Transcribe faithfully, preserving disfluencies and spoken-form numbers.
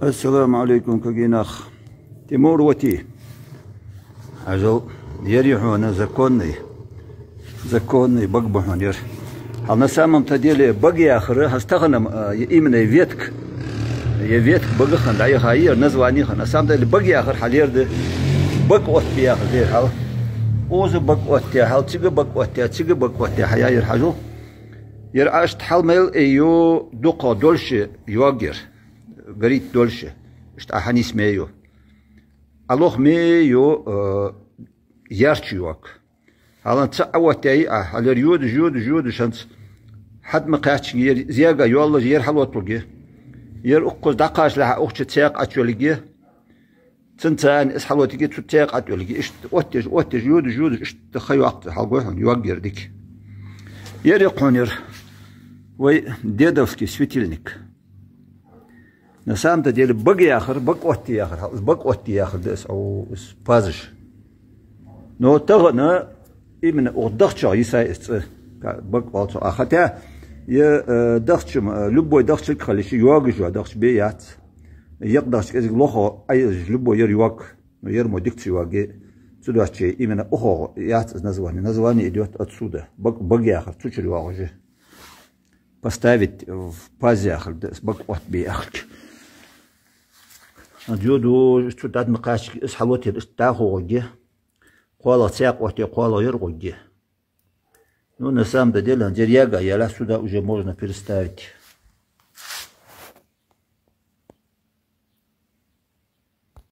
Ассаламу Ӏалайкум, кагий нах. Тимур, вати. Хьажал, ер я хьона законный, законный баг ба хьона ер. Хьал, на самом-то деле, баг яхар, хьас тахан-м, а, я именно ветка, я ветка бага хинна дӀаяхай, ер название хинна. На самом деле, баг яхар хьал ер да, баг оттабе яхар да ер хьал. Укхаза баг оттае хьал, цига баг оттае, цига баг оттае хьаяь ер, хьажал. Ер иштта хьал мел а ю, дукха долаш йоаг ер, горит долаш, иштта Ӏа хьанийсме ю. Ӏалох ме ю, э, ярча йоаг. Хьалан цаӀ Ӏаоттаяьй Ӏа, хьал ер йодаш, йодаш, йодаш, хӀанз хьад ма кхаьчча, ер зега йоаллаш, ер хьалоталургья. Ер укхаза дӀакхачалехьа укх чу цаькха Ӏочуйолгья. Цун царна из хьалотийя, цу цаькха ӀотӀаьлга. Иштта оттаеш, оттаеш, йодаш, йодаш, иштта ха йоаккх, хьалгой хьона, йоаг ер дика. Ер я-кх хьона ер вай дедовский светильник. На самом-то деле, баг яхар, баг оттае яхар, хьал, из баг оттае яхар да из, ау, из пазаш. Но тахан именно укх дахчах йисай из цӀи, ка-, баг оал цох. А хотя, е, э, дахча-м, э, любой дахчалга хила йиш я, йоагаш йола дахча бе яц. Екъа дахча кӀезига лохо Ӏоязаш, любой ер йоаг. Но ер мо дика ца йоаг. Цудухьа именно укхох яц из название. Название идёт отсюда. Баг, баг яхар цу чура йоагӀаш я. Поставить в паз яхар да из, баг оттабе яхар. Йодаш, цу дӀа ма кхаьчча, из хьалотаяь, иштта дӀахо гӀоргья. КхоалагӀа цаькха оттае, кхоалагӀа ер гӀоргья. Ну, на самом-то деле, хӀанз ер яга яле, сюда уже можно переставить.